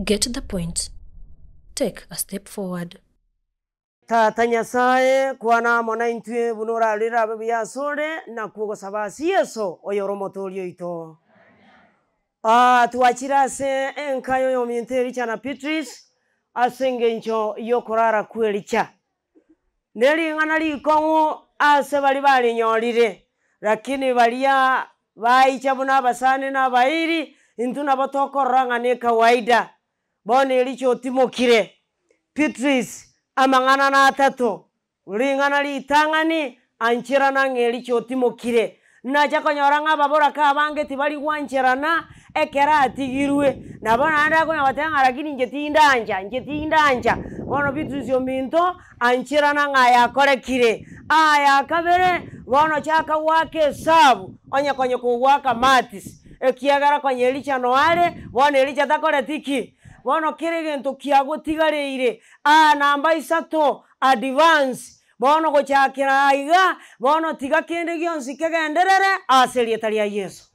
Get the point, take a step forward. Tata Nyasae, kwana amo naintwe buna orarire abe buya asore, nakwo ogosaba ase Yeso, oyore Omotooria oito. Aa, twachire ase enka y'oyominto Elicha na Beatrice, ase engencho y'okorara kw'Elicha. Ne ring'ana rikong'u ase baria barinyorire, lakini baria baicha buna abasani na abairi, intwe nabo tokorora ng'a ne kawaida. Bono Elicha otimokire, Beatrice, amang'ana natato, Ring'ana ritang'ani, ancherana ng'a Elicha otimokire. Nacha konyora ng'a ababoraka abange tibari gwancherana ekero atigirwe. Nabo naende akonya goteba ng'a lakini inche tindancha, inche tindancha. Bono Beatrice ominto, ancherana ng'a aya akorekire. Aya kabere, bono chaka goaka esabu, onye konya kogoaka marks, ekiagera konya Elicha noare, bono Elicha takoreti ki? Bono kera egento kiagotigareire, aa namba isato, Advance, bono gochakera aiga, bono tiga kende gionsi kegenderere ase erieta ria Yeso.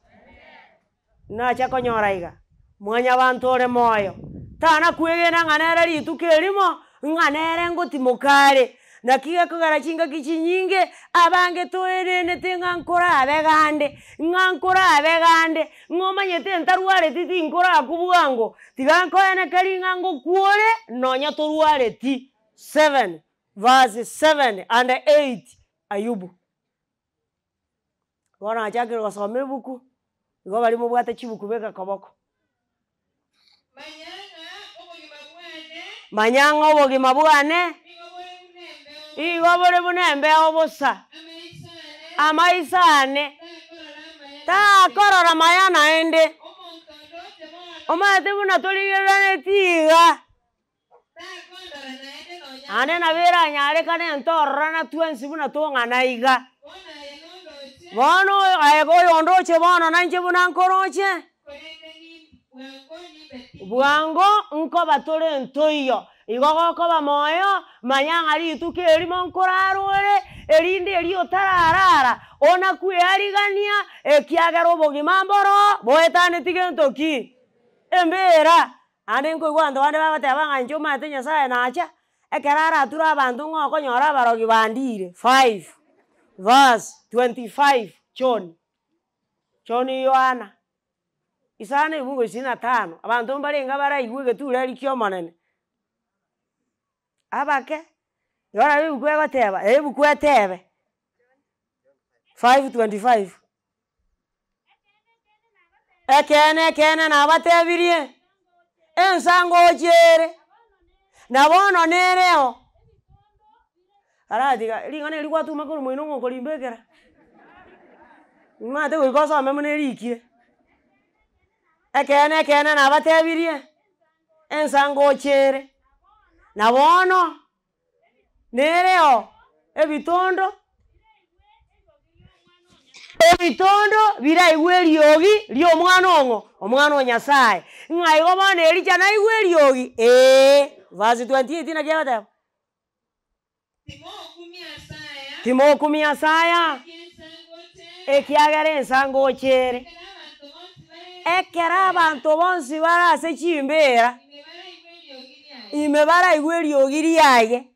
Nacha konyora iga, mwanyabanto ore moyo, tana kwegena ng'a nere rituko erimo, ng'a nere ngotimoka are. Naki gekogera chingaki chinyinge, abange toenenete ng'a nkorabe gande, ng'a nkorabe gande, ng'a omanyete ntarwareti tinkorakwa bwango, tiga nkoenekerie ng'a ngokwore nonya torwareti. 7 verse 7 and 8 Ayubu. Bono nachakire gosoma ebuku, igo baria mobwate chibuku beka koboko. Manya ng'a obogima bwane. Manya ng'a obogima bwane. Nigo bore buna embeo. Igo bore buna embeo bosa. Amaiso ane. Amaiso ane. Takorora Takorora amaya maya naende. Omonto onde oche bono. Omanyete buna torigereraneti iga. Takondora naende nonya Naende nabo eranyarekane ntororana twensi buna tong'ana iga. Bono aye nondoche. Bono aye oyondoche bono nainche buna nkoroche. Korende bwango nimbe tindi. Bwango nkoba tore ntoiyo. Igo gokoba moyo, manya ng'a rituko erimo nkorarore, erinde erio otararara, ona kwearigania, ekiagera obogima mboro boetaneti gento ki? Embera. Naende nkoigwa abanto bande bagoteba ng'a inche omanyete Nyasaye nacha, ekero arature abanto ng'a okonyora abarogi bandire. Five verse 25 John, John Yohana, isano ebungo isini na tano, abanto mbarenge baraigwe egetureri kia Omonene. Abake, igo nabo ebuku egoteba, ebuku etebe, 5:25. Ekeene, ekeene, nabatebirie, ensa ngochia ere, na bono nereo. Aratiga, ring'ana eri gwatuma korwa moino ng'a okorimbekera, nimanyete goika osome buna erikire. Ekeene, ekeene, nabatebirie, ensa ngochia ere, na bono. Nereo ebitondo, ebitondo biraigwe eriogi ri'omwana ong'o? Omwana o Nyasaye. Ng'a igo bono Elija naigwe eriogi? Eeh. Verse 28 naki egoteba? Timokumia ase aya. Timokumia ase aya. Ekiagera ensa ngocha ere. Ekero abanto bonsi bare ase chimbeera, ime baraigwe eriogi riaye,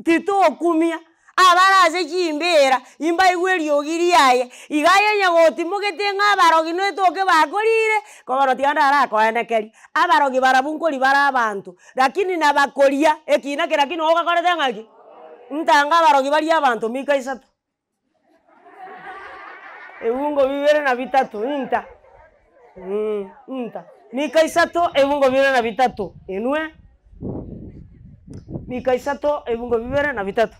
titokumia, abare ase chimbeera, imbaigwe eriogi riaye, iga aye onye gotimogete ng'a abarogi netoke bakorire, kobono tiga ndarakoenekeria, abarogi barabwo nkori bare abanto, lakini nabakoria ekina kera ki noo ogakorete ng'aki? Ntange abarogi baria abanto mika isato. Ebungo bibere na bitato, inta inta. Mika isato, ebungo bibere na bitato, inwe. Mika isato, ebungo bibere na bitato.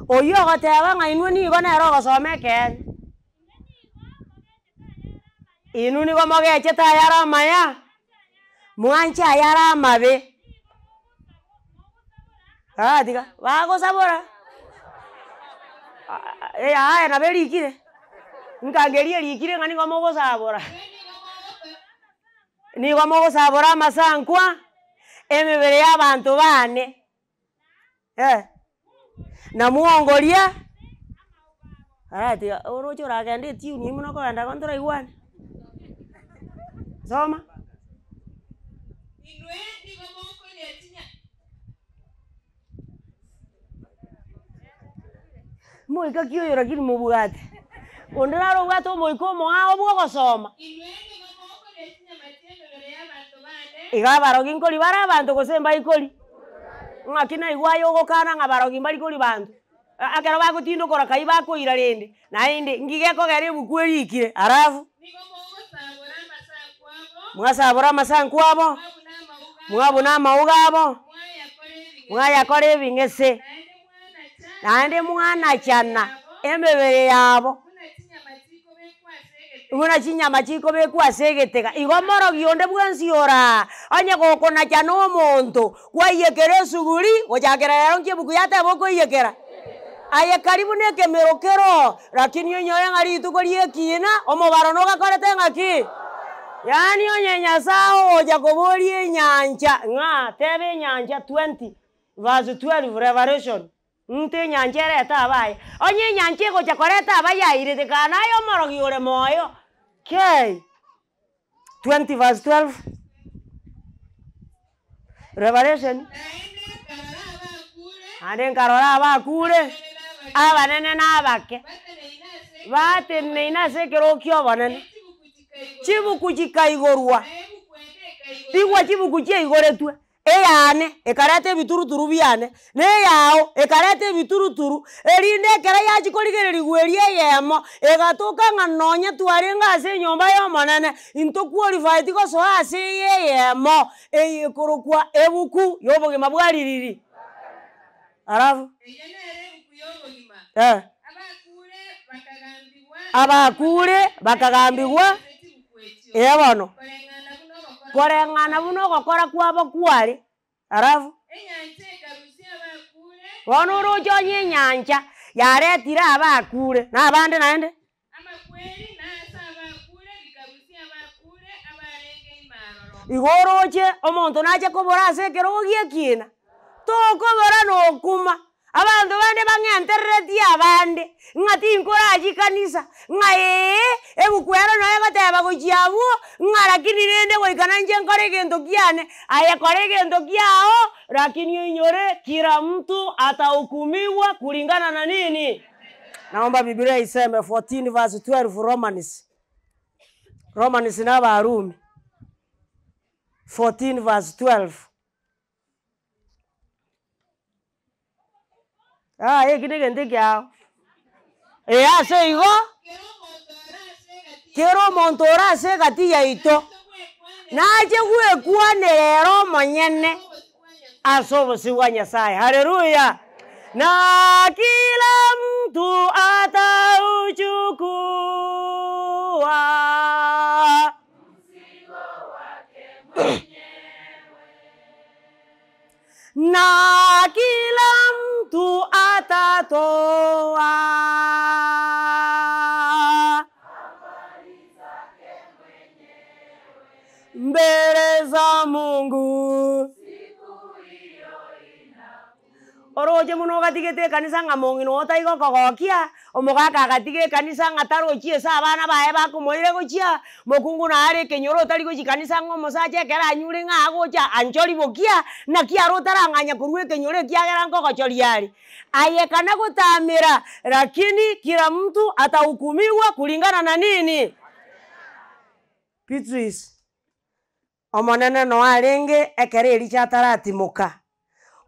Oyio ogoteba ng'a inwe nigo nere ogosoma ekeene. Inwe nigo mogechete ayare amaya, mwanche ayare amabe. Tiga, bagosabora, yaya nabo erikire, nkangeria erikire ng'a nigo mogosabora. Nigo mogosabora amasankwa, emebere ya abanto bane, eh, na mwongoria, aratiga oroche oragende etune buna okogenda igo ntoraigwane. Soma. Inwe nigo mokoria chinya. Moika ki oyo lakini mobwate? Onde nare obwate omoika omoao bwa ogosoma? Inwe nigo mokoria chinyama chi'emebere y'abanto bande. Iga abarogi nkori bare abanto gose mbaikori? Ng'aki naigwa aye ogokana ng'a barogi mbari kori banto? Ekero bagotindokora kai bakoira rende, naende nki gekogera ebuku erikire alafu? Nigo mogosabora amasankwa abo. Mwasabora amasankwa abo. Mwabuna amauga Mwabuna amauga abo. Mwayakora ebing'ese. Mwayakora ebing'ese. Naende Naende mwanachana mwanachana emebere yabo. Buna chinyama chikobekwa ase egetega. Buna chinyama chikobekwa ase egetega. Igo morogi onde bwensi oraa, onye gokonachana omonto, kwaiyekera esuguri, gochakera rero nki ebuku yateba okoiyekera? Aye karibu na ekemero kero, lakini onyore ng'a rituko ria ekina, omobaro nogakorete ng'aki? Yaani onye Nyasaye ogocha koboria enyancha ng'a teba enyancha 20 verse 12 Revelation, ng'ite enyancha erete abaye, onye enyancha egocha koreta abayairete kaa naye omorogi ore moyo, kei! 20 verse 12 Revelation. Naende nkarora abakure. Naende nkarora abakure, Abanene na abake. abanene na abake, Bateneine ase bateneine ase ekero kia obonene. Chibuku chikaigorwa. Chibuku chikaigorwa. Na ebuku ende ekaigorwa. Igwa chibuku chiaigoretwe, eyane ekareta ebituruturu biane, na eyao ekareta ebituruturu, erinde ekero yachia korigereriwa eria eyemo, egatoka ng'a nonye twarenge ase enyomba ya omonene, intwe qualified gosoa ase eye eyemo, eye ekorokwa ebuku ya obogima bwa ririri. Alafu? Eyio nere ebuku y'obogima. Eh. Abakure bakagambigwa. Abakure bakagambigwa. Ase chibuku echio. Ee bono. Koreng'ana buna ogokora. Koreng'ana buna ogokora kwabo kware. Alafu? Enyancha ekarusia abakure. Bono oroche onye enyancha yaretire abakure, na abande naende? Amakweri na ase abakure bikarusia abakure abarenge ime aroro. Igo oroche omonto nache kobora ase ekerogo gia ekina, tokobora na okuma, abanto bande bang'entereretie abande, ng'a tinkorachi kanisa, ng'a eeh, ebuku ero noe egoteba gochia abwo, ng'a lakini rende goika nainche nkore egento kiane, aye kora egento kiago, lakini oinyore kila mtu atahukumiwa kulingana na nini? Naomba Biblia iseme 14 verse 12 Romans. Romans na Abarumi 14 verse 12. Ah, eki na egento ekiao. Ee ase igo, Kera omonto ore ase egati kera omonto ore ase egati yaito, nache nache gwekwanera ere omonyene ase obosio bwa Nyasaye. ase obosio bwa Nyasaye. Haleluya! Na kila mtu atauchukua na kila mtu atatoa mbele za Mungu. Oroche mono ogatigete ekanisa ng'a mong'ina oo taigokogokia, omogaka agatiga ekanisa ng'a tarochi ase abana baye bakomoira gochia, mokungu nare ekenyoro otari gochi kanisa ng'a omosacha ekero anyure ng'a agocha anchori bokia, naki aro otarang'anya korwa ekenyoro ekiagera nkogochoria are. Aye kana gotamera, lakini kila mtu atahukumiwa kulingana na nini? Beatrice, omonene noe arenge ekero ericha ataratimoka,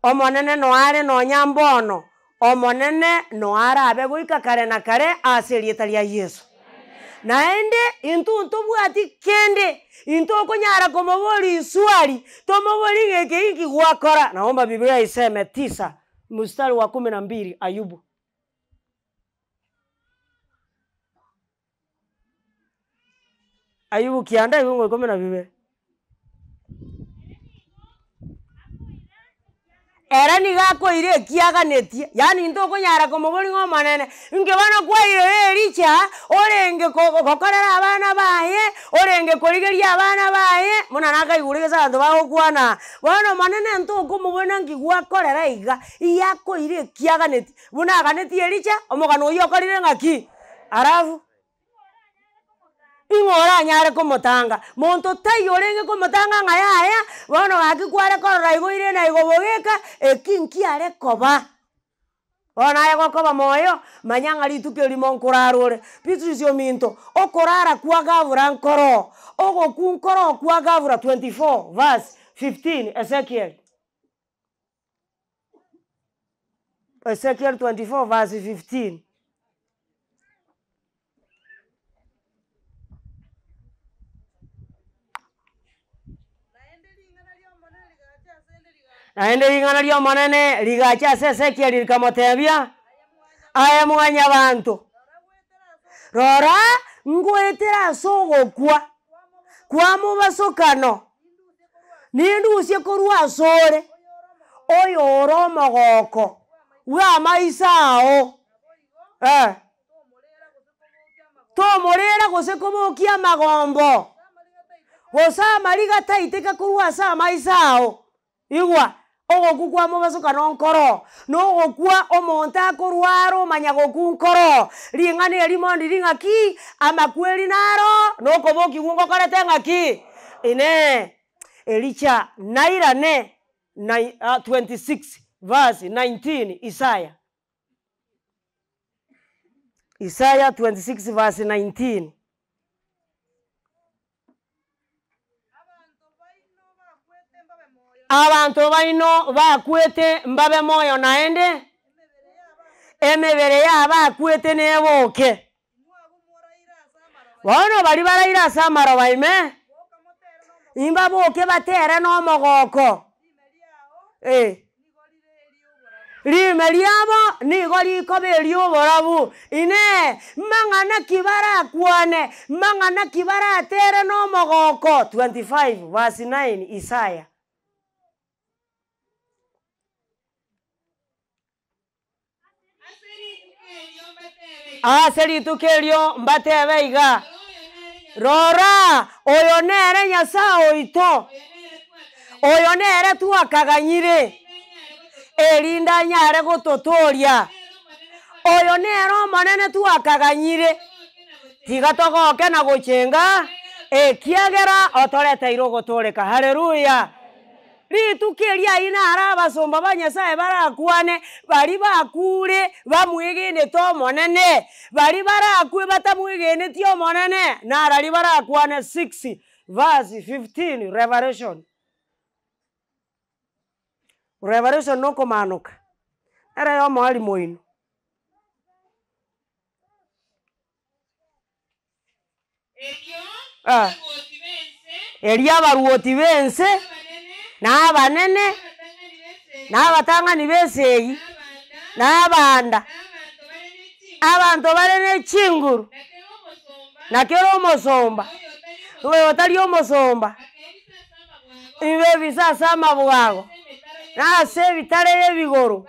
omonene noe are nonya mbono, omonene noe arabe goika kare na kare ase erieta ria Yeso. Naende, intwe ntobwati kende, intwe okonyara komoboria iswari, tomoborie ng'a eke inki gwakora, naomba Biblia iseme tisa mstari wa kumi na mbili Ayubu. Ayubu kianda ebungo ikomi na bibere. Ere nigo akoira ekiaganetie, yaani intwe okonyara komoboria ng'a omonene, inki bono kwairire ericha, orenge ko gokorera abana baye, orenge korigeria abana baye, buna nakaigure gese abanto bagokwana, bono omonene ntokomoboria naki gwakorera iga, iyakoire ekiaganetie, buna aganetie ericha, omogano oywo okorire ng'aki? Alafu. Ing'o oranyare komotanga? Monto taiyo orenge komotanga ng'a yaya, bono gaki kware korora igo ire na igo bogeka, eki nkiare koba. Bono naye gokoba moyo, manya ng'a rituko erimo nkorara ore. Beatrice ominto, okorara kwa gavura nkoroo, ogokwa nkoroo kwa gavura 24 verse 15 Ezekiel. Ezekiel 24 verse 15. Naende ring'ana ri'Omonene rigacha ase Ezekieli rikamotebia, Aye mwanyabanto, rora, ngoetera ase ogokwa kwa mobasokano, nindusie korwa asore oyore omogoko bw'amaiso ao, eh. Tomorera gose kobokia amagombo, gose amariga taiteka korwa ase amaiso ao. Igwa, ogokwa kwa mobasokano nkoroo, na ogokwa omonto akorwara omanya gokwa nkoroo. Ring'ana erimo ndiri ng'aki, amakweri naro, na okobokigwa ngokorete ng'aki? Inee! Elisha nairane nai 26 verse 19 Isaya. Isaya 26 verse 19. Abanto baino bakwete mbabe moyo naende, emebere y'abakwete neboke. Bono baria baraire ase amaroba ime, imbaboke batere nomogoko, eh. Riime riabo nigo rikoba eri'oborabu. Inee! Mang'ana ki barakwane? Mang'ana ki baratere nomogoko? 25 verse 9 Isaya. Ase rituko erio mbatebe iga, Rora, oyo nere Nyasae oito, oyo nere twakaganyire, erinde anyare gototooria. Oyo nere Omonene twakaganyire, tiga togoke na gochenga, ekiagera otoreteire ogotooreka. Haleluya! Rituko erio ayio naro abasomba ba Nyasae barakwane, baria bakuure bamwegenete Omonene, baria barakwe batamwegeneti Omonene, nararia barakwane 6 verse 15 Revelation. Revelation nokomanoka, ere yomoarimo oino. Erio Ah. abarwoti b'ense, Erio abarwoti b'ense, na na abanene, abanene, na na abatang'ani abatang'ani b'esegi, b'esegi, na na abanda, abanda, na abanto bare ne abanto bare ne chinguru, chinguru, na kera omosomba, na kera omosomba, na oyo oyo otari omosomba, akebisa ase amabwago, ibebisa ase amabwago, ase emetaro na ase ebitare y'ebigoro, y'ebigoro,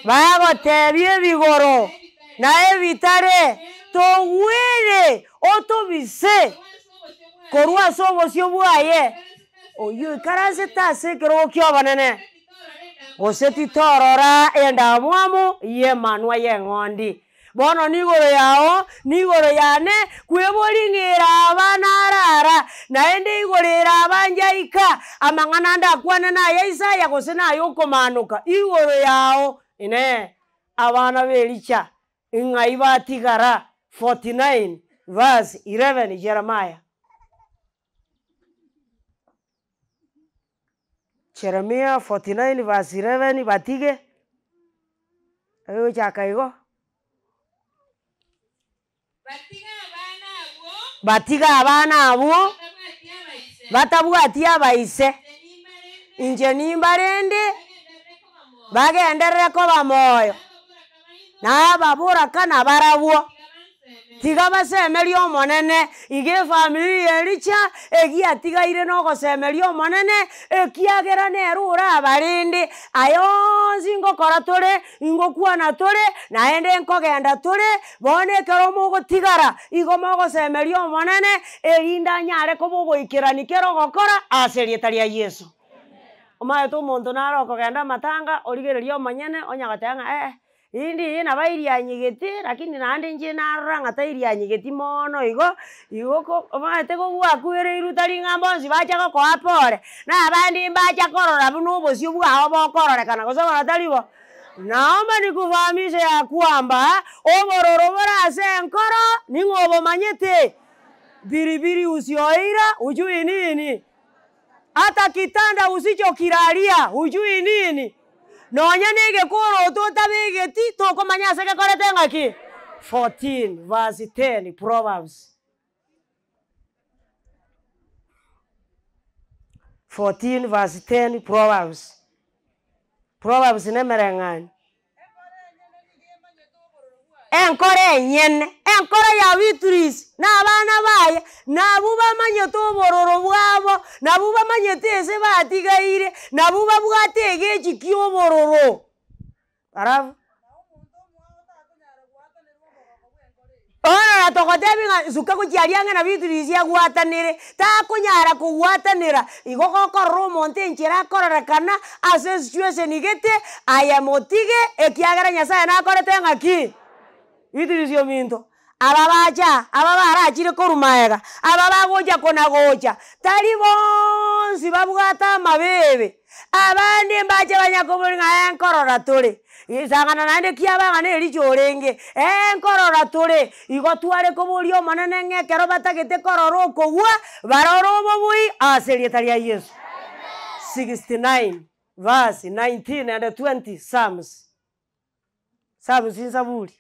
bagotebia ebigoro, bagotebia ebigoro, na ebitare, togwere otobise korwa ase obosio korwa ase bwaye, obosio bwaye, oyio oikaransete ase ekerogo kia obonene, gose gose titorora endamwamu y'emanwa y'eng'ondi. Bono nigoro yao, nigoro yane, kweboring'era aba narara, naende igoro ere aba njaika, amang'ana ndakwane naye Isaya gose naye okomanoka, igoro yao, inee, abana ba Elisha, ng'ai batigara 49 verse 11 Jeremiah. Jeremiah 49 verse 11 batige, egochaka igo. Batiga abana abwo, Batiga abana abwo, batabwati abaise, batabwati abaise, inche inche nimbarende, nimbarende, bagenderere koba moyo, bagenderere koba moyo, na ababoraka baino, na ababoraka nabarabwo. tiga Tiga banseme, basemerie Omonene, iga efamiri ya Elisha, egiatigaire na ogosemeria Omonene, ekiagera nere orabarende, aya onsi ngokora tore, ngokwana tore, naende nkogenda tore, bono ekero mogotigara, igo mogosemeria Omonene, erinde anyare koba ogoikerani kera ogokora ase erieta ria Yeso. Omanyete omonto nare okogenda amatanga, origereria omonyene, onya goteba ng'a eh. Rinde eye nabo airianyegete, lakini naende inche narora ng'a tairianyegeti mono igo, igo ko omanyete kogwakwereirwe tari ng'a bonsi bacha gokoa pore, na abande mbacha korora buna obosio bwao bokororekana gose bono tari bo. Naomba nikufahamishe ya kwamba, obororo bore ase enkoro, ning'o obomanyete? Pilipili usioira hujui nini? Hata kitanda usichokilalia hujui nini? Nonya na egekoroto otabegeti tokomanya ase gekorete ng'aki? 14 verse 10 Proverbs. 14 verse 10 Proverbs. Proverbs na emereng'anio. Enkoro enyene, enkoro ya Beatrice na abana baye, nabwo bamanyete obororo bwabo, nabwo bamanyete ase batigaire, nabwo babwate egechi kia obororo. Alafu. Bono na togotebia ng'a suka gochia aria ang'e na Beatrice agwatanere, takonyara kogwatanera, igo gokorora omonto enchera akororekana ase esituation gete, aye motige ekiagera Nyasaye nakorete ng'aki? Beatrice ominto, aba bacha aba barachire korwa maega, aba bagocha kona gocha, tari boonsi babwate amabebe. Abande mbache banya koboria ng'a ee nkorora tore, isang'ana naende kiaba ng'a na ericho orenge, ee nkorora tore, igo tware koboria Omonene ng'a ekero batagete korora okogwa, barore obobui ase erieta ria Yeso. 69 verse 19 and 20 Psalms, Psalms nsaburi,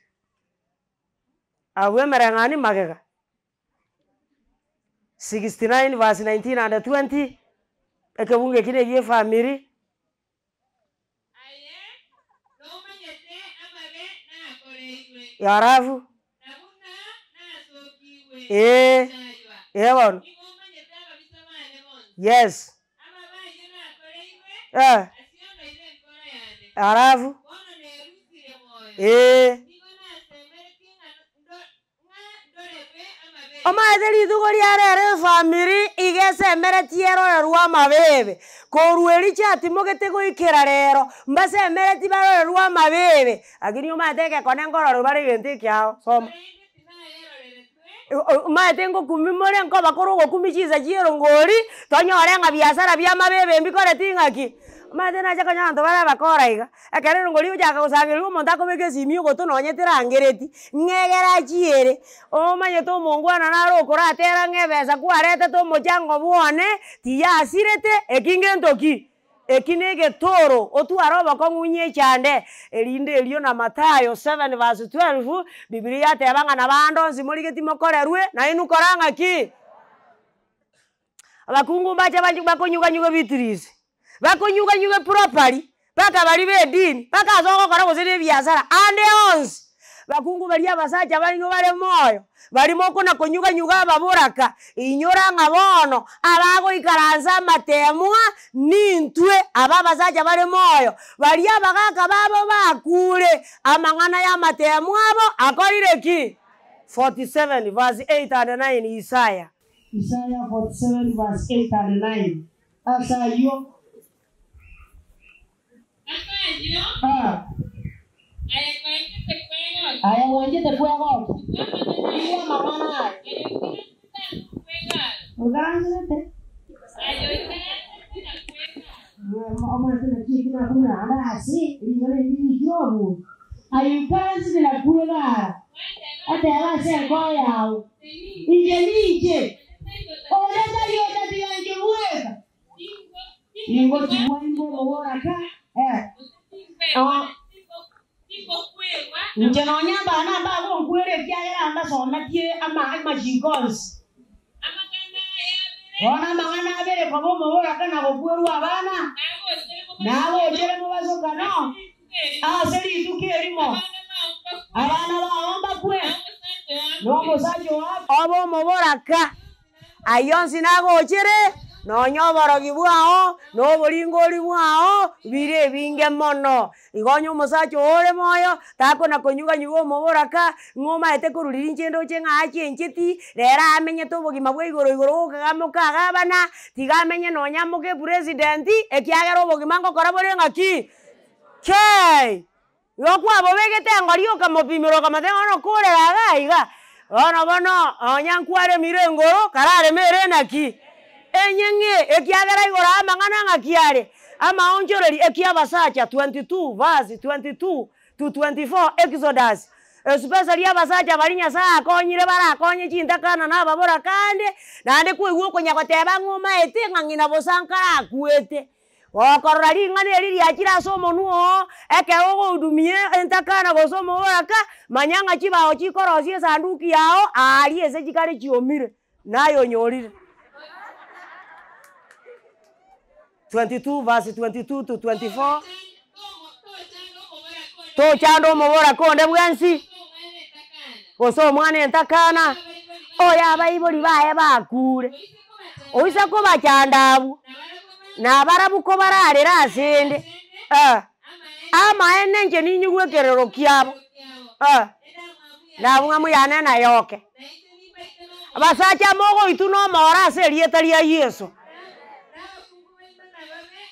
abwo emereng'ani magega. 69 verse 19 and 20, ekebungo eki na egia efamiri. Aye nomanyete amabe nakoreirwe, Alafu na buna nasokigwe Ee, gochaywa. ee bono. Nigo omanyete ababisa bane bonsi. Yes. Amabe ayio nakoreirwe, Eh. asionoire enkoro yane. Alafu Bono nerusire moyo. Ee. Nigo nasemeretie ng'a ndo- Omanyete rituko ria rero efamiri iga esemeretie erorerwe amabebe, korwa eria chiatimogete goikera rero, mbasemereti barorerwe amabebe, lakini omanyete egekone nkororerwa bare egento ekiao, soma. Omanyete ngokumia more nkoba kore ogokumia chinsa chia erongori, tonyore ng'a biasara bia amabebe mbikoreti ng'aki. Omanyete nacha konya abanto bare abakora iga, ekero erongori egochaka gosangereriwa omonto akobeka esimi ogoto nonye terangereti, ng'egere achiere, omanyete omongwana naro okoratera ng'a ebesa kwaretete omochango bwane, tiyasirete, eki ngento ki? Eki na egetoro, otware obokong'u nyechande, erinde erio na Mathayo 7 verse 12, bibilia yateba ng'a nabo ande onsi morigeti mokorerwe, nainwe kora ng'aki? Abakungu mbache banchu bakonyuganyuga Beatrice, bakonyuganyuge properly, mpaka baria ba edini, mpaka ase ogokora gose na ebiasara, ande onsi, bakungu baria abasacha baino bare moyo, baria mokona konyuganyuga ababoraka, inyora ng'a bono, abagoikaransa amatemwa, nintwe aba abasacha bare moyo, baria abagaka babo bakure, amang'ana ya amatemwa abo, akorire ki? 47 verse 8 and 9 Isaya. Isaya 47 verse 8 and 9 ase ayio. Ase ayio, Ah. aye gwanchete kwegokia. Aye gwanchete kwegokia. Igwa Igwa amang'ana amang'ana aya. aya. Aye oikaransete ase okwegara. Ogansete. Aye oikaransete na kwegara. Omanyete naki eki nakumenya naende ase ring'ana eri ririkire omonto. Aye oikaransete na kwegara. Eteba ase enkoro yao. Inche ninche. Onde tari otatiga inche bweka. Ningochigwa ingo omoboraka. Eh. Oh. Inche nonya abana mbagonkwera ekiagera mbasometie ama amachiko onsi. Bono amang'ana abere koba omoboraka na gokwerwa abana, nagochere mobasokano ase rituko erimo. Abana bao mbakwe, na omosacha oo obe omoboraka. Ayio onsi nagochere, nonya oborogi bwao, na oboringori bwao, bire ebinge mono. Igo onye omosacha oo ore moyo, takona konyuganyuga omoboraka, ng'a omaete korwa riria inche ndoche ng'a achencheti, rero amenyete obogima bwa igoro igoro gokagamoka agabana, tiga amenye nonya amoke epresident, ekiagera obogima ngokora bore ng'aki? Kei! Igo kwabobegete engori okamopimera okamotebia bono okorera iga iga, bono bono onya nkwaremire engoro, karareme ere naki? Enyeng'e, ekiagera igoro amang'ana ng'aki are, amaonchoreri ekia abasacha 22 verse 22 to 24 Exodus, especially abasacha baria Nyasaye akonyire barakonye chintakana na ababora kande, naende kwaigwa okonya goteba ng'a omaete ng'a ng'ina bosa nkarakwete. Gokorora ring'ana eri riachire ase omonwa oo, ekero ogohudumia entakana gose omoboraka, manya ng'a chibao chikorosia esanduki yao aaria ase chikare chiomire, naye onyorire. 22 verse 22 to 24. Tochanda omoboraka onde bwensi, gose omwana entakana, oyo abaibori baye bakure, oise kobachanda abwo, nabarabwo kobararere asende, amaene inche ninyigwe ekerero kiabo, ndamwamu yane nayoke. Abasacha mogoitwa na omoro ase erieta ria Yeso.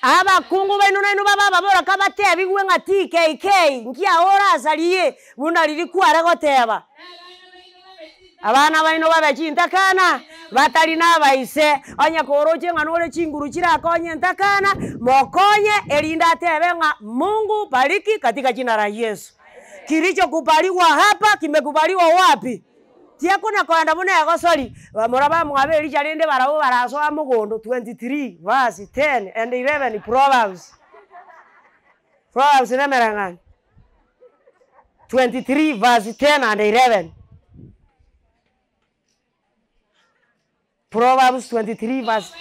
Abakungu baino nainwe babe ababoraka batebigwe ng'a TKK, nkiao orasarie buna riria kware goteba. Abana baino babe chintakana, batari nabaise, onye koroche ng'a nore chinguru chirakonye entakana, mokonye erinde atebe ng'a Mungu bariki katika jina la Yesu. Kilichokubaliwa hapa kimekubaliwa wapi? Tiakona koenda buna egosori, bamura bamwabo Elisha rende barabwo barasoa mogondo 23 verse 10 and 11 Proverbs. Proverbs nemereng'anio 23 verse 10 and 11. Proverbs 23 verse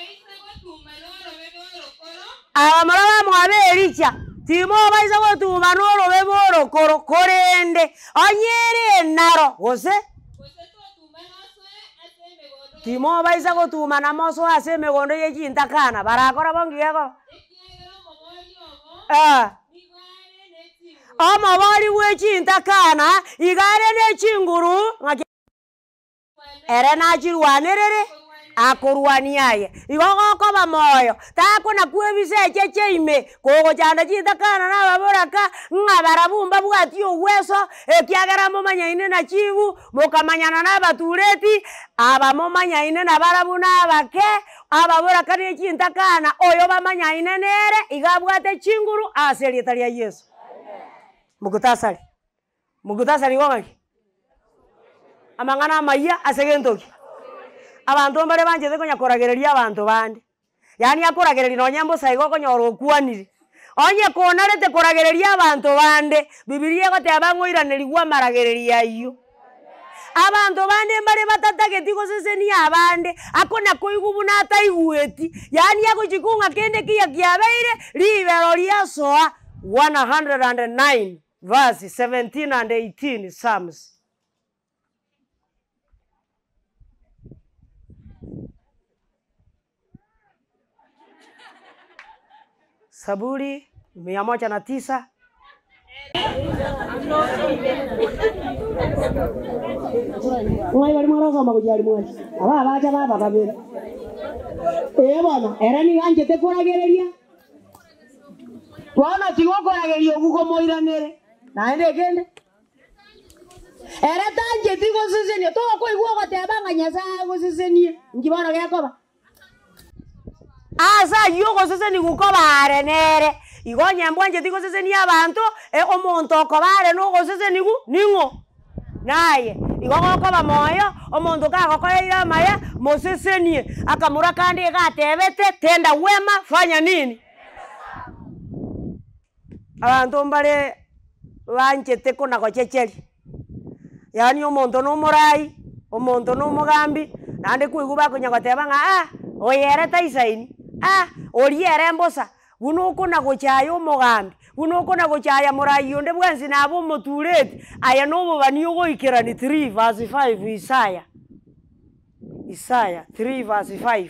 Abamura bamwabo Elisha, timobaisa gotuma norobe bw'orokoro, korende onye ere enaro gose timobaisa gotuma na mosoe ase emegondo ye chintakana, barakora bo ngiya igo. Omobori bwe chintakana iga are ne chinguru ng'aki. Ere nachirwanerere, akorwania aye. Igo gokoba moyo, takona kwebisa echeche ime, kogochanda chintakana na ababoraka, ng'a barabwo mbabwati ogweso, ekiagera momanyaine na chibu, mokamanyana na abatureti, aba momanyaine na barabwo na abake, ababoraka na echintakana, oyo bamanyaine nere, iga abwate chinguru ase erieta ria Yeso. Mukhtasari. Mukhtasari igo ng'aki? Amang'ana amayia ase gento ki? Abanto mbare banchete konya koragereria abanto bande, yaani akoragereria nonye mbosa igo okonyora okwanire. Onye konarete koragereria abanto bande, bibilia egoteba ng'a oiranerigwe amaragererio aywo. Abanto bande mbare batatageti gosesenia abande, akona koigwa buna ataigweti, yaani agochia kong'a kende kiya kiabeire, ribero riasoa 109. Verse 17 and 18 Psalms. Zaburi mia moja na tisa. Ng'ai baria mwarosoma gochia aria mwansi? Aba abacha baba babere. Ee bono, ere nigo anchete koragereria. Bono tiga okorageria okwo komoiranere. Naende ekende, ere tancheti gosesenia, tokoigwa ogoteba ng'a Nyasae agosesenie, inki bono gekoba? Ase ayio ogosesenigwa koba are nere. Igo onye mbwancheti gosesenia abanto, omonto okoba are nogosesenigwa ning'o? Naye igo gokoba moyo, omonto kagokoreire amaya, mosesenie. Akamura kande iga atebete, tenda wema, fanya nini? Abanto mbare banchete kona gochecheria, yaani omonto na omorai, omonto na omogambi, naende kwaigwa bakonya goteba ng'a ah, oyo ere taisaini, ah, oria ere mbosa. Buna okona gochaya omogambi, buna okona gochaya morai onde bwensi nabe omotureti, aye na obobani ogoikerani 3 verse 5 Isaya, Isaya 3 verse 5.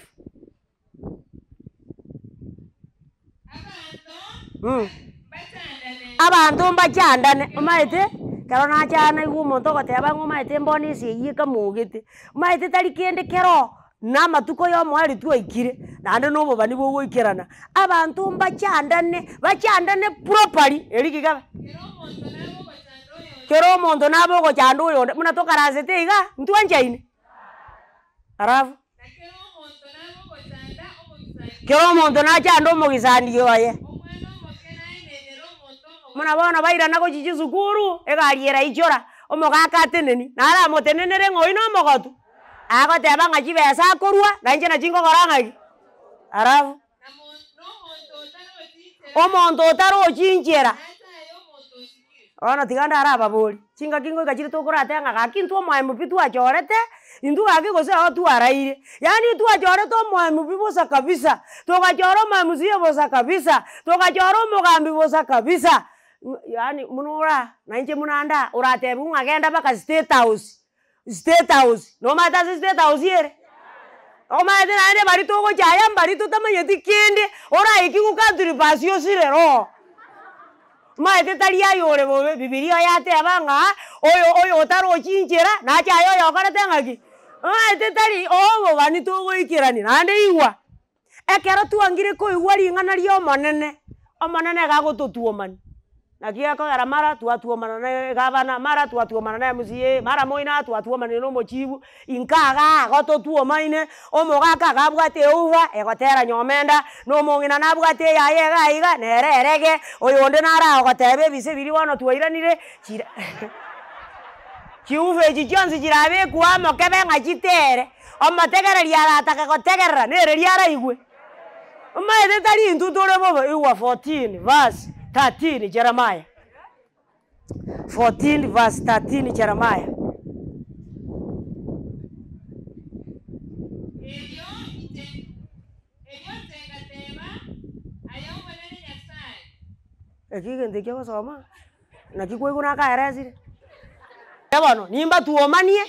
Abanto mbachandane, omanyete, ekero nacha naigwa omonto ogoteba ng'a omanyete mbono ase eywo ekamogete, omanyete tari kende kero. Na amatuko ya omoerio twaikire, naende na obobani bogoikerana, abanto mbachandane, bachandane properly erio ki kebe? Kera omonto nabe ogochanda oyonde, buna tokaransete iga, ntwanchaine? Alafu? Kera omonto nachande omogisani oye. Buna bono bairana gochia chisukuru, egari eraichora, omogaka ateneni, naramotenenere ng'a oywo na omogotu, agoteba ng'a chibesa akorwa, na inche nachi nkogora ng'aki? Alafu? Omonto otarochi nchera. Bono tiga ndarababori, chingaki ngoika chire tokorateba ng'a gaki intwe omoemu pi twachorete, intwe gaki gose oo twaraire, yaani twachorete omoemu pi bosa kabisa, togachora omo-mca bosa kabisa, togachora omogambi bosa kabisa, yaani buna ora na inche buna ndaa, oratebiwa ng'a genda mpaka state house, state house, nomanyete ase state house ere? Omanyete naende baria togochaya mbaria totamanyeti kende, oraikiwu country bus osire roho. Omanyete tari aye ore bobe, bibilia yateba ng'a oyo oyo otarochi nchera, nache aye oyokorete ng'aki? Omanyete tari obobani togoikerania, naende igwa, ekero twangire koigwa ring'ana ria omonene, omonene iga agototuomani. Naki gekogera mara twatuomana na egavana, mara twatuomana na MCA, mara moino twatuomanire na omochibu, inka igaa igo totuomaine, omogaka iga abwate euba egotera nyomenda, na omong'ina nabwate eyaye iga iga, nere erege, oyonde nare agoteba ebise biria bono twairanire chira chiuba echi chionsi chirabekwa amo kebe ng'a chitere, omotegereri aratake gotegerera, nere riria araigwe. Omanyete tari intwe tore bobe, igwa 14 verse 13 Jeremiah, 14 verse 13 Jeremiah. Erio inche, erio inche ngateba, Aye Omonene Nyasae. Eki egento ekio ogosoma, naki kwaigwa nakaeresire. Bono nimbatuomanie.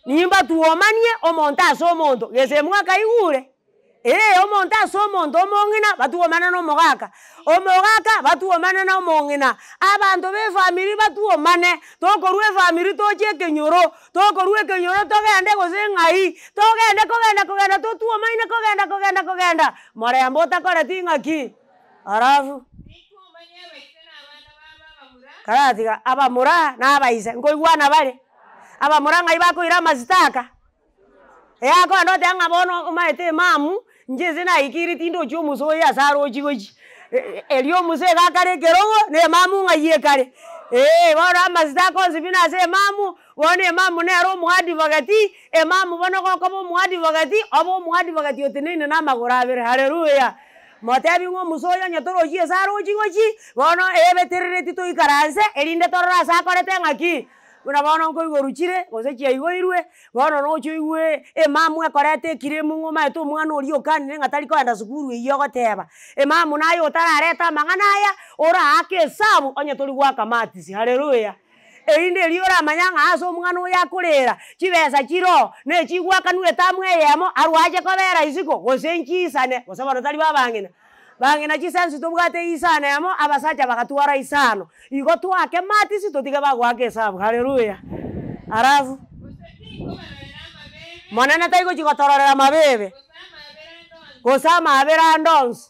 Nimbatuomanie omonto ase omonto, gese mwakaigure? Ee, omonto ase omonto omong'ina batuomane na omogaka, omogaka batuomane na omong'ina, abanto ba efamiri batuomane, tokorwa efamiri toche ekenyoro, tokorwa ekenyoro togende gose ng'ai, togende kogenda kogenda totuomaine kogenda kogenda kogenda, morembe otakoreti ng'aki? Alafu. Karatiga abamura na abaise nkoigwana bare, abamura ng'ai bakoira amasitaka? Eh akogenda goteba ng'a bono omanyete emamu, inche ase naikire tindochi omuse oyo ase arochi gochia, erio omuse iga akare ekerogo, na emamu ng'ai ekare, eh bono amasitaka onsi pi nase emamu, bono emamu nere omoadvocate, emamu bono gokoba omoadvocate, obe omoadvocate oteneine na amagoro abere, haleluya. Motebi ng'a omusa oyo onye torochi ase arochi gochi, bono ebeterereti toikaranse, erinde torore ase akorete ng'aki? Buna bono nkoigorwa chire, gose chiaigoirwe, bono noche oigwe emamu ekoreta ekiremu ng'a omanyete omwana oria okanire ng'a tari kogenda sukuru eywo ogoteba, emamu naye otarareta amang'ana aya, oraake esabu onye tori goaka matisi, haleluya. Erinde erio oramanya ng'a ase omwana oyo akorera, chibesa chiroo, na echigwakanwa etamu eyemo, arwe ache kobera isiko, gose nchisane, gose bono tari babang'ina. Bang'ina chisensi tobwate isano emo, abasacha bagatwara isano. Igo twake matisi totige bagoaka esabu, haleluya. Alafu, Monene taigochi gotororera amabebe, gose amaabera ande onsi.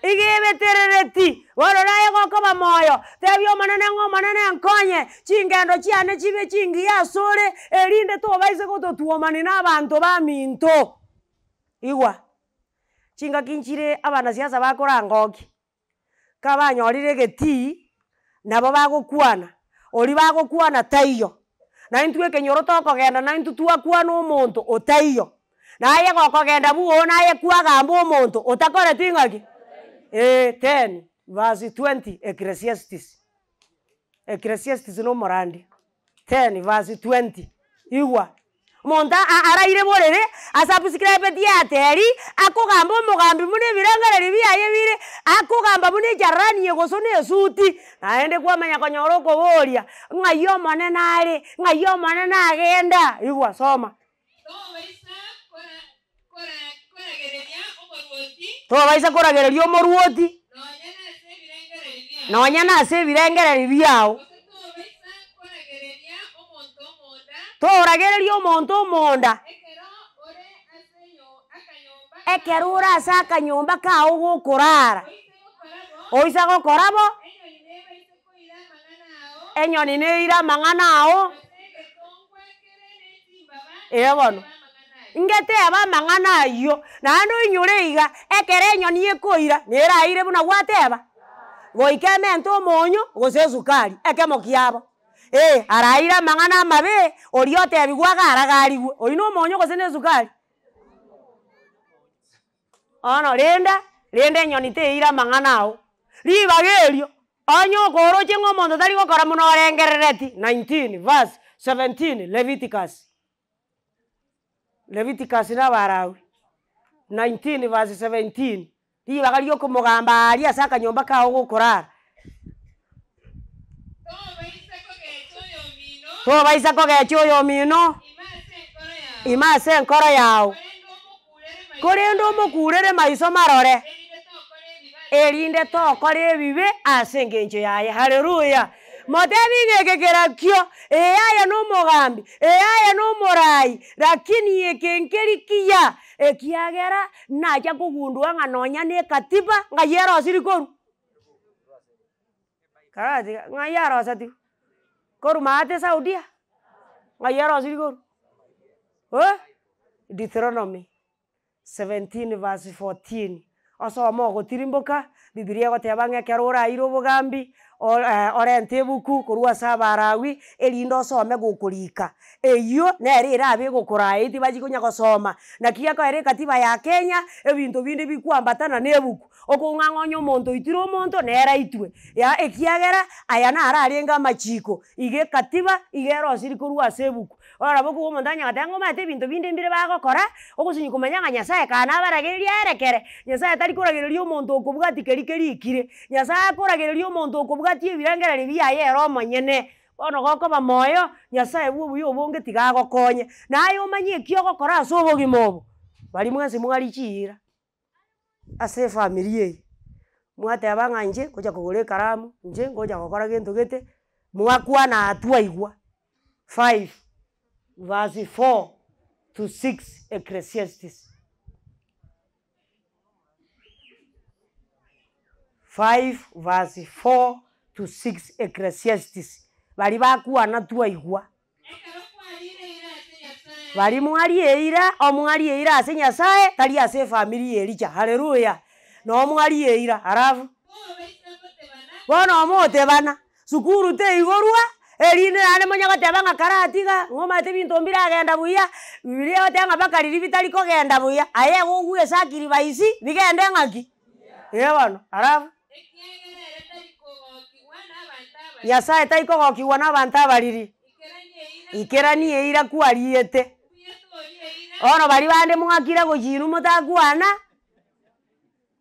Iga ebeterereti, bono naye gokoba moyo, tebia Omonene ng'a Omonene nkonye, chingendo chiane chibe chingiya asore, erinde tobaise gototuomani na abanto baminto. Igwa, chingaki nchire abanasiasa bakorangokia, kabanyorire egetii, nabo bagokwana, oria bagokwana taiyo, na intwe ekenyoro tokogenda na intwe twakwana omonto otaiyo. Naye gokogenda bwooo naye kwagamba omonto otakoreti ng'aki? Eeh ten verse 20 Ecclesiastes, Ecclesiastes na omorandia, ten verse 20, igwa, omonto araire borere, asubscribeti airtel, akogamba omogambi buna ebirengererio biaye bire, akogamba buna echarani egosona esuti, naende kwamanya konyora okoboria, ng'ai omonene are, ng'ai omonene agenda, igwa soma. Tobaisa koragereria omorwoti, nonya nase ebirengererio biao. Toragereria omonto omonda. Ekero ore ase akanyomba Ekero ore ase akanyomba kao gokorara, oise oise gokora gokora bo, bo, enyoni nebaise koira amang'ana ao, enyoni neire amang'ana ao, gose egetongwa kere ne chimbaba eh bono. getebe amang'ana ayio. Ngeteba amang'ana aywo, naende oinyore iga, ekero enyoni ekoira, neraire buna gwateba, goika emente omonyo gose esukari, ekemo kiabo. Eh, araire amang'ana amabe, oria otebiwa iga aragarigwe, oywo na omonyo gose na esukari? Bono renda, rende enyoni teire amang'ana ao, ribaga erio, onye okoroche ng'a omonto tari gokora buna orengerereti, 19 verse 17 Leviticus, Leviticus na abarawi, 19 verse 17, ribaga ria okomogamba aria ase akanyomba kago gokorara. Tobaisa kogecha oyomino, Tobaisa kogecha oyomino, ime ase enkoro yao, ime ase enkoro yago, korende korende omokurere omokurere maiso maiso marore, erinde erinde tokora ebibe tokora ebibe ase eng'encho yaye, haleluya. Motebi ng'a eke kerakio, eh aye na omogambi, eh aye na omorai, lakini eke nkeri kiya, ekiagera nacha kogundua ng'a nonya na ekatiba ng'ai erosiri korwa karatiga ng'ai arosetiwe, korwa maate saudia, ng'ai erosiri korwa eh, Deuteronomy 17 verse 14, osome ogotirimboka, bibilia egoteba ng'a ekero oraire obogambi, ore orente ebuku korwa ase abarawi, erinde osome gokorika, eywo nere erabe egokoraa tibachi konya gosoma, naki gekoera ekatiba ya kenya, ebinto binde bikuambatana na ebuku, okong'a ng'a onye omonto oitire omonto, nere aitwe, ya ekiagera, aya naro arenge amachiko, iga ekatiba, iga erosiri korwa ase ebuku. Bono nabo okobua omonto anya goteba ng'a omanyete ebinto binde mbire bagokora, ogosinyi komanya ng'a nyasaye kaa nabaragereria aerekere, nyasaye tari koragereria omonto okobwati keri kerikire, nyasaye akoragereria omonto okobwatia ebirengererio biaye ere omonyene. Bono gokoba moyo, nyasaye bwa obuya obonge tiga agokonye, naye omanye eki ogokora ase obogima obo, baria mwensi mwari chiira ase efamiri eye, mwateba ng'a inche ngocha kogora ekaramu, inche ngocha gokora gento gete, mwakwana aa twaigwa, 5 verse 4 to 6 Ecclesiastes. 5 verse 4 to 6 Ecclesiastes, baria bakwana twaigwa. Ekero kwarire eira ase Nyasaye, Baria mwaria eira, omwaria eira ase nyasaye, tari ase efamiri ya Ericha, haleluya, na omwaria eira alafu, tobaisa gotebana bono omotebana, sukuru teigorwa, erinde naende monye goteba ng'a karatiga, ng'a omanyete ebinto mbiragenda buya, bibiria egoteba ng'a mpaka riria bitari kogenda buya, aye igo ogwe esacrifice, bigende ng'aki, eh bono, alafu, ekiagera ere tari kogokigwa na abanto abariri. Nyasaye taikogokiwa na abanto abariri, Ikerania eira, ikerania eira kwariete. mbuya toria eira, Bono baria bande mwakire gochia inwe motakwana,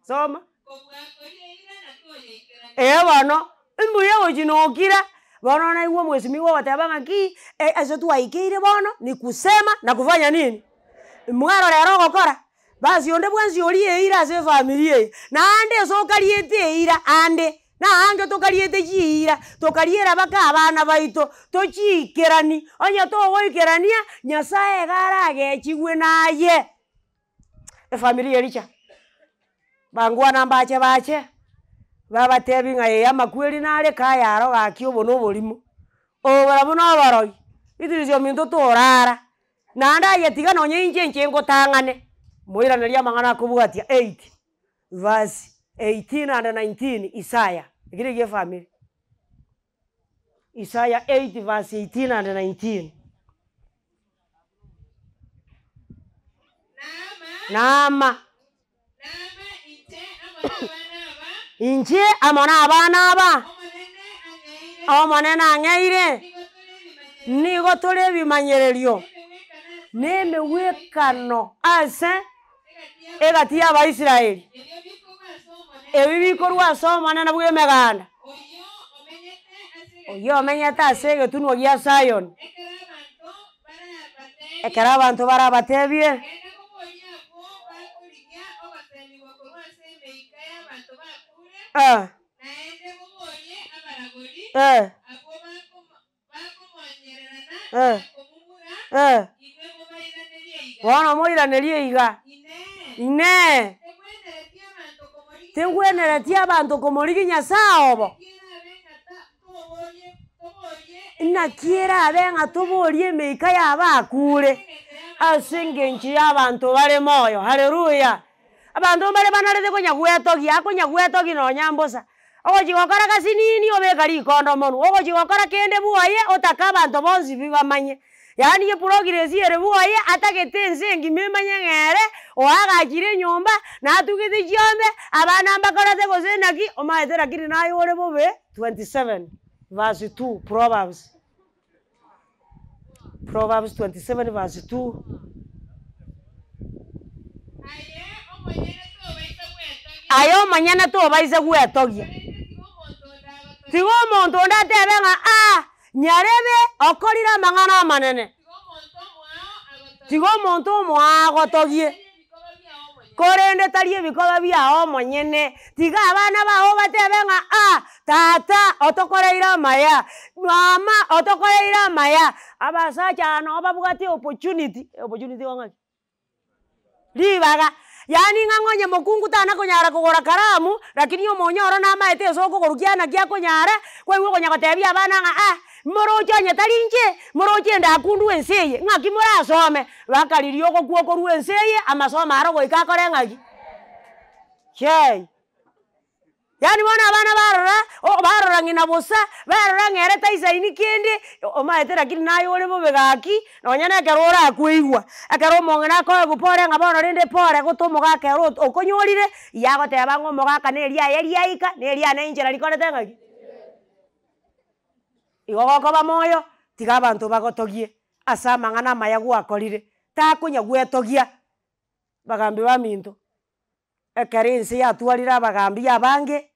soma. kobua koria eira na toyaikerania. Eh bono, mbuya gochia nokira, bono naigwa omwesimigwa ogoteba ng'aki, ase twaikeire bono, ni kusema na kufanya nini? Mwarora ere ogokora, basi onde bwensi oria eira ase efamiri eye, naende ase okariete eira ande, naange tokariete chiira, tokariera mpaka abana baito, tochiikerani, onye togoikerania, nyasaye iga aragechiwe naye. Efamiri ya Ericha, bangwana mbache bache, babatebi ng'a eh amakweri nare kayaro gaki obo na oborimo, obo barabwo na oborogi, Beatrice ominto torara, naende aye tiga nonye inche inche ngotang'ane, moiraneria amang'ana akobwatia 8 verse 18 and 19 Isaya, ekio na efamiri. Isaya 8 verse 18 and 19. Naama, Naama, naama inche amo na abana aba, inche amo na abana aba, Omonene ang'eire, omonene ang'eire, nigo tore nigo tore ebimanyererio, ebimanyererio, nemegwekano na emegwekano ase ase egati egati ya abaisraeli, ebio bikorwa ase Omonene, ebi bikorwa ase omonene bwa emeganda, oyio omenyete ase oywo omenyete ase egetunwa gia Zion. Ekero abanto barabatebie, Ekero abanto barabatebie, genda koboria abwo bakorigia ogosemigwa korwa ase emeika y'abanto bakure, naende moborie abaragori, abwo bakomonyererana na komumura. Eh. Bono moiranerie iga, Inee! Tegwenereti abanto komorigia Nyasae obo? Naki erabe ng'a toborie emeika y'abakure ase engencho y'abanto bare moyo? Haleluya! Abanto mbare banarete konya gwetogia, akonya gwetogia nonya mbosa, ogochia gokora gasi nini obeka rikondo monwe, ogochia gokora kende bwoye otake abanto bonsi pi bamanye. Yaani eprogress ere bwoye atagete ense engima emanye ng'a ere oagachire enyomba, natugete chiombe, abana mbakorete gose naki, omaete lakini naye ore bobe 27 verse 2 Proverbs. Proverbs 27 verse 2. Aye omonyene tobaisa gwetogia. Tiga omonto onde atebe ng'a aa, nyarebe okorire amang'ana amanene. Tiga omonto omoao agotogie. Korende tari ebikoba biao omonyene. Tiga abana bao batebe ng'a aa, tata otokoreire amaya, mama otokoreire amaya. Abasacha aba nabo babwate opportunity, opportunity igo ng'aki? Ribaga, yaani ng'a ng'onye mokungu tana konyara kogora karamu, lakini omonyo oro namaete ase okogoro kiane naki akonyara, kwaigwa okonya gotebia abana ng'a ah, moroche onye tari inche, moroche endakundwa ense eye, ng'aki morasome? Bakariria ogokwa okorwa ense eye, amasomo aro goika akore ng'aki? Chei. Yaani bono abana barora, o barora ng'ina bosa, barora ng'a ere taisaini kende, omaete lakini naye ore bobe gaki, nonya na ekero orakweigwa, ekero omong'ina akoegwa pore ng'a bono rende pore gote omogaka ere ot okonyorire, iga agoteba ng'a omogaka na eriaye riaika, na eriane inchera rikorete ng'aki? Igo gokoba moyo, tiga abanto bagotogie ase amang'ana amaya gwakorire, takonya gwetogia bagambi baminto, ekero ense yatwarire abagambi abange,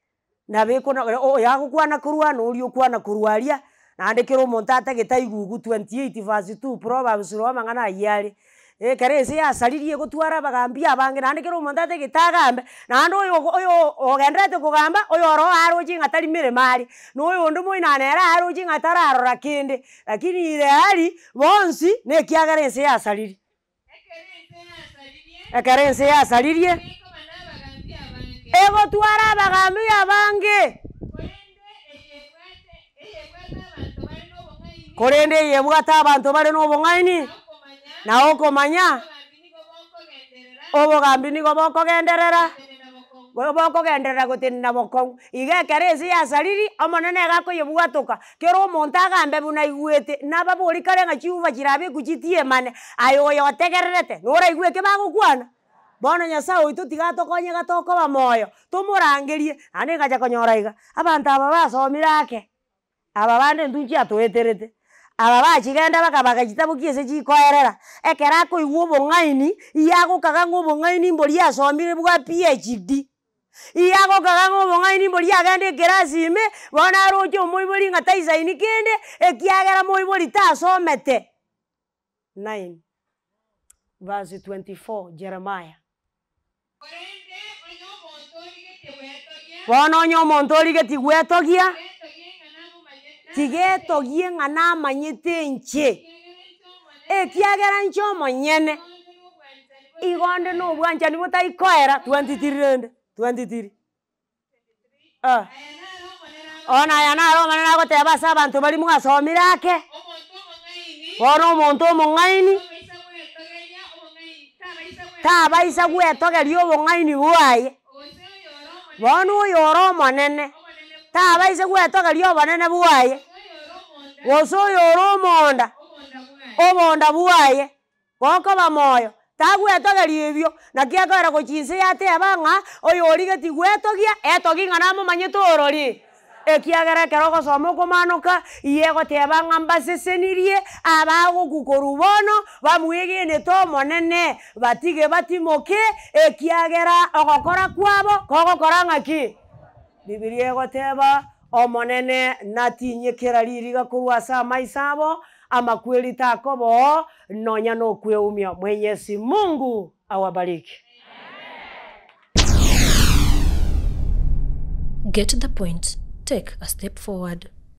nabo ekona oyo agokwana korwa na oria okwana korwa aria, naende kera omonto atagete aigugu 28 verse 2 Proverbs roho amang'ana ayio are. Ekero ense yasaririe egotwara abagambi abange naende kera omonto atagete agambe, naende oyo oyo ogendererete kogamba, oyo oro aroche ng'a tari meremo are, na oyonde moino nere aroche ng'a tararora kende, lakini ire aria, bonsi na ekiagera ense yasaririe. Ekero ense yasaririe, egotwara abagambi abange. Korende eyebwate abanto bare nobong'aini, na okomanya, obogambi nigo bokogenderera, bokogenderera gotenena bokong'u. Iga ekero ense yasariri, Omonene iga akoyebwatoka, kera omonto agambe buna aigwete, nababori kare ng'a chiuba chirabe chitiemane, aye oyo otegererete, noraigwe eke bagokwana? Bono Nyasae oito tiga atokonye iga tokoba moyo, tomorangerie, naende ngacha konyora iga, abanto aba basomire ake, aba bande intwe nchiatoeterete, aba bachigenda baka bagachitabokia ase chikoerera, ekero akoigwa obong'aini, iga agokaga ng'a obong'aini mboria asomire bwa PhD, iga agokaga ng'a obong'aini mboria agenda ekerasi ime, bono aroche omoibori ng'a taisaini kende, ekiagera moibori tasomete. 9 verse 24 Jeremiah. Korende onye omonto origetie gwetogia, Bono onye omonto origetie gwetogia, tiga etogie ng'a namomanyete, tiga etogie ng'a namanyete inche, ekiagera inche omonyene, ekiagera inche omonyene, igo onde igo onde na obwanchani botari koera, 23 rende, 23 eh. Bono aya naro Omonene agoteba ase abanto baria mwasomire ake, bono omonto omong'aini, tabaisa gwetogeria obong'aini bwaye, bono oyore omonene, tabaisa gwetogeria obonene bwaye, gose oyore omonda, obonda bwaye. Gokoba moyo, tagwetogeria ebio, naki akoera gochia inse yateba ng'a oyorigetie gwetogia, etogie ng'a namomanyete orori. Ekiagera ekero ogosoma okomanoka, igo egoteba ng'a mbasesenirie abagokwa korwa bono, bamwegenete Omonene, batige batimoke, ekiagera ogokora kwabo kogokora ng'aki? Bibilia egoteba, Omonene natinyie kera ririga korwa ase amaiso abo, amakweri takoba oo, nonya nokweumia. Mwenyezi Mungu awabariki. Get the point, take a step forward.